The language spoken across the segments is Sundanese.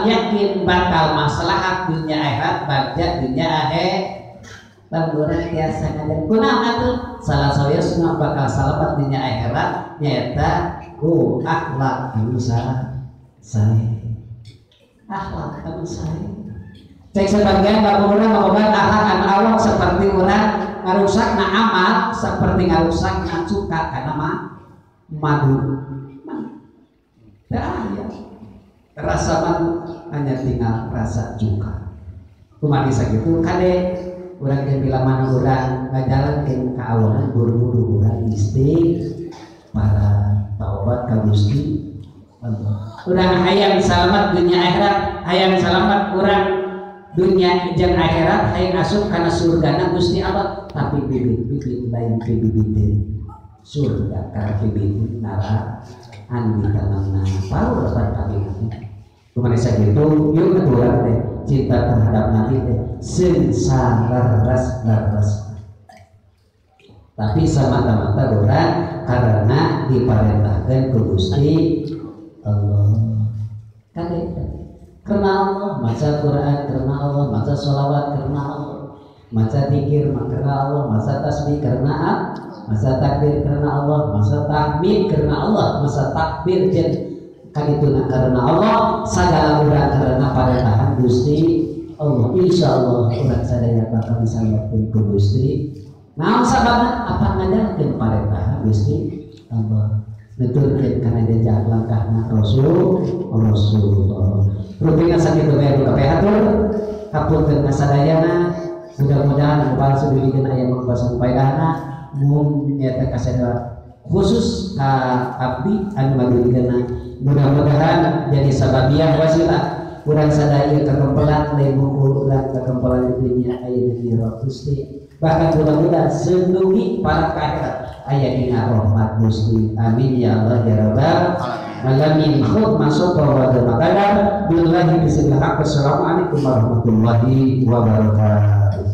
Urang yakin bakal maslahat dunia akhirat bagja dunia akhirat. Lamun urang tiasa ngajar kunaon atuh salah sawiosna bakal salamat dunia akhirat nyaeta ku akhlak anu sae. Akhlak anu sae. Cek sebagian bapak urang maboga akhlak anu awak seperti urang ngarusakna amal seperti ngarusakna cuka kana mah madu. Teu aya rasa madu hanya tinggal rasa cuka. Kumaha sakitu kade urang teh bila mana urang ngajalankeun kaawanan buru-buru urang istighfar taubat ka Gusti Allah. Urang hayang salamat dunia akhirat, hayang salamat urang dunia jeung akhirat, hayang asup kana surgana Gusti Allah, tapi bibit-bibit lain bibit surga karena bibit nara anu ditanamna paur pan kabeh. Kumaha sakitu yeuh atuh urang teh cinta terhadap Nabi teh seung saleres-leres. Tapi semata-mata urang karena diparentahkeun ku Gusti Allah. Kade karena Allah maca Quran, karena Allah maca sholawat, karena Allah maca zikir karena Allah, maca tasbih karena Allah, maca takbir karena Allah, maca tahmid karena Allah, maca takbir jeung kadituna karena Allah, sagala urang karena parentahan Gusti Allah. Insyaallah urang sadaya bakal disalametkeun ku Gusti. Naon sababna? Apa ngajarkeun parentahan Gusti Allah. Nuturkeun kana jejak langkahna Rasulullah. Rupina sakitu bae nu kapihatur, hapunten sadayana. Mudah-mudahan anu palsu dibikeun aya mangbasan paedahna, mung nyaeta kasadaya khusus ka abdi anu ngadugikeunna. Mudah-mudahan jadi sababiah wasilah urang sadaya kakempelan lain mungkul urang kakempelan di dunia aya di Gusti. Bahkan mudah-mudahan sendungi para akhirat aya dina rahmat Gusti. Amin ya Allah ya Rabbal alamin. Khudh masuk wa makadar billahi bismillah. Assalamualaikum warahmatullahi wabarakatuh.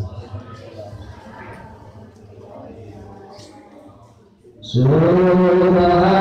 Subhanallah.